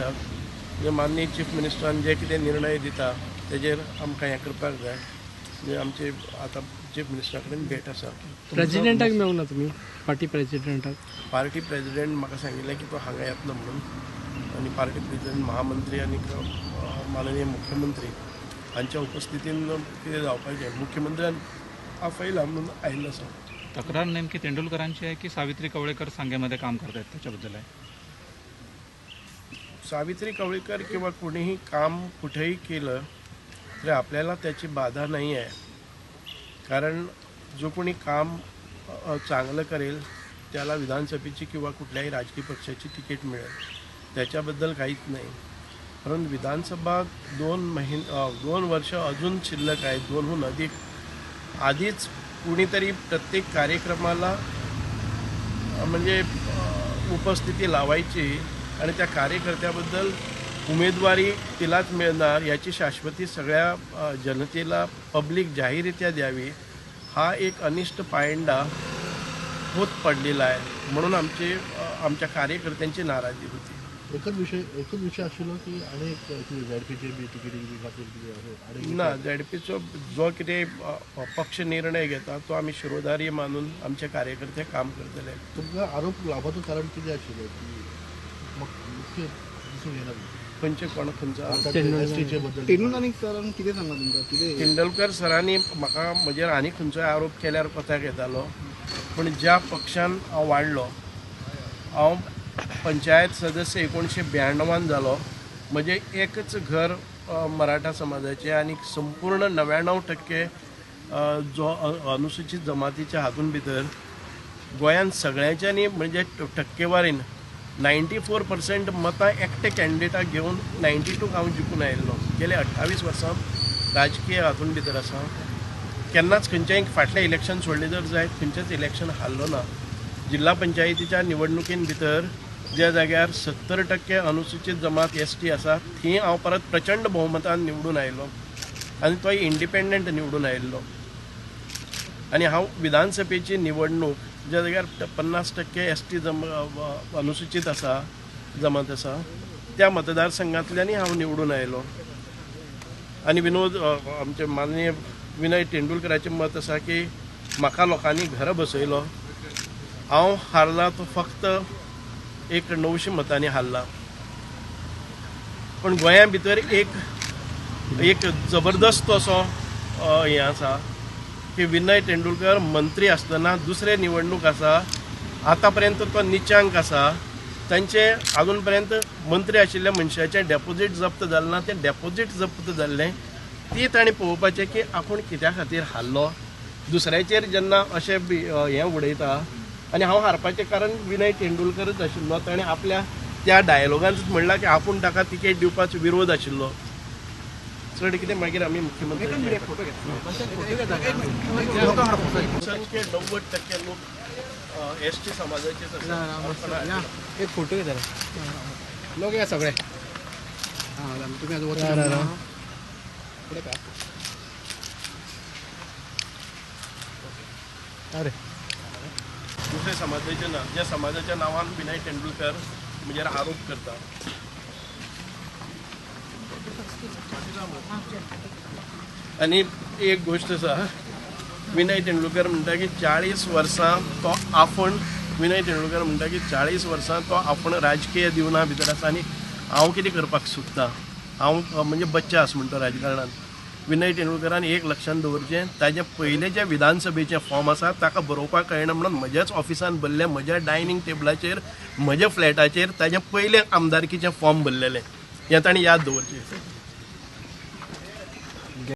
म्हणजे माननीय चीफ मिनिस्टरान जे कितें निर्णय दिता तेजेर आमकां हें करपाक जाय. म्हणजे आमचे आतां चीफ मिनिस्टरा कडेन भेट आसा. प्रेजिडेंटाक मेळूंक ना तुमी? पार्टी प्रेजिडेंटाक? पार्टी प्रेजिडेंट म्हाका सांगिल्लें की तो हांगा येतलो म्हणून, आनी पार्टी प्रेजिडेंट महामंत्री आनी माननीय मुख्यमंत्री हांच्या उपस्थितीन कितें जावपाचें, मुख्यमंत्र्यान आपयला म्हणून आयिल्लो आसा. तक्रार नेमकी तेंडुलकरांची आहे की सावित्री कवळेकर सांगेमध्ये काम करतायत त्याच्याबद्दल आहे? सावित्री कवळेकर किंवा कोणीही काम कुठेही केलं तरी आपल्याला त्याची बाधा नाही आहे, कारण जो कोणी काम चांगलं करेल त्याला विधानसभेची किंवा कुठल्याही राजकीय पक्षाची तिकीट मिळेल, त्याच्याबद्दल काहीच नाही. परंतु विधानसभा 2 वर्ष अजून शिल्लक आहे, 2हून अधिक. आधीच कुणीतरी प्रत्येक कार्यक्रमाला म्हणजे उपस्थिती लावायची आणि त्या कार्यकर्त्याबद्दल उमेदवारी तिलाच मिळणार याची शाश्वती सगळ्या जनतेला पब्लिक जाहीररित्या द्यावी, हा एक अनिष्ट पायंडा होत पडलेला आहे. म्हणून आमच्या कार्यकर्त्यांची नाराजी होती. एकच विषय आशिल्लो की आनी झेडपीचे बी तिकेटी खातीर ना, झेडपीचो जो कितें पक्ष निर्णय घेता तो आमी शिरोधार्य मानून आमचे कार्यकर्ते काम करतले. तुमकां आरोप लावपाचो कारण कितें आशिल्लें की मुख्य दिसून येना खंयचे कोण खंयचो तेंडुलकर कितें सांगला तुमकां? कितें तेंडुलकर सरांनी म्हाका म्हजेर आनी खंयचोय आरोप केल्यार कोताक येतालो, पूण ज्या पक्षान हांव वाडलो, हांव पंचायत सदस्य 1992 जालो. म्हजें एकच घर मराठा समाजाचें आनी संपूर्ण 99% जो अनुसूचित जमातीच्या हातून भितर गोंयांत सगळ्यांच्यांनी म्हणजे टक्केवारीन 94% मतां एकटे कॅन्डिडेटाक घेवन 92 हांव जिखून आयिल्लो. गेले 28 वर्सां राजकीय हातून भितर आसा. केन्नाच खंयच्याय फाटलें इलेक्शन सोडलें जर जायत खंयचेंच इलेक्शन हारलो ना. जिल्हा पंचायतीच्या निवडणुकीन भितर ज्या जाग्यार 70% अनुसूचित जमात ST आसा थंय हांव परत प्रचंड बहुमतान निवडून आयलो आनी तोय इंडिपेंडंट निवडून आयिल्लो. आनी हांव विधानसभेची निवडणूक ज्या जाग्यार 50% ST अनुसूचित आसा जमात आसा त्या मतदारसंघांतल्यानूय हांव निवडून आयलो. आनी विनोद आमचे माननीय विनय तेंडुलकराचें मत आसा की म्हाका लोकांनी घरा बसयलो, हांव हारला तो फक्त एक 900 मतांनी हारला, पूण गोंया भितर एक एक जबरदस्त असो हें आसा की विनय तेंडुलकर मंत्री आसतना दुसरे निवडणूक आसा, आतां पर्यंत तो निचांक आसा. तांचे आजून पर्यंत मंत्री आशिल्ल्या मनशाचें डेपोजीट जप्त जालें ना, तें डेपोजीट जप्त जाल्लें ती ताणें पळोवपाचें की आपूण कित्या खातीर हारलो. दुसऱ्याचेर जेन्ना अशें हें उडयता, आनी हांव हारपाचें कारण विनय तेंडुलकरच आशिल्लो. ताणें आपल्या त्या डायलॉगांत म्हणलां की आपूण ताका तिकेट दिवपाचो विरोध आशिल्लो. चड कितें मागीर आमी मुख्यमंत्री 90% लोक ST समाजाचेच आसा. एक फोटो घेता लोक या सगळे. तुमी अरे दुसऱ्या समाजाचे ना, ज्या समाजाच्या नांवान विनय तेंडुलकर म्हजेर आरोप करता. आनी एक गोश्ट आसा, विनय तेंडुलकर म्हणटा की 40 वर्सां तो आपूण, विनय तेंडुलकर म्हणटा की 40 वर्सां तो आपूण राजकीय दिवना भितर आसा आनी हांव कितें करपाक सोदता, हांव म्हणजे बच्चा आसा म्हणटा राजकारणांत. विनय तेंडुलकरान एक लक्षांत दवरचें, ताजें पयलें जें विधानसभेचें फॉर्म आसा ताका बरोवपाक कळना म्हणून म्हज्याच ऑफिसान भरलें, म्हज्या डायनींग टेबलाचेर म्हज्या फ्लॅटाचेर ताजें पयलें आमदारकीचें फॉर्म भरलेलें, हें ताणें याद दवरचें.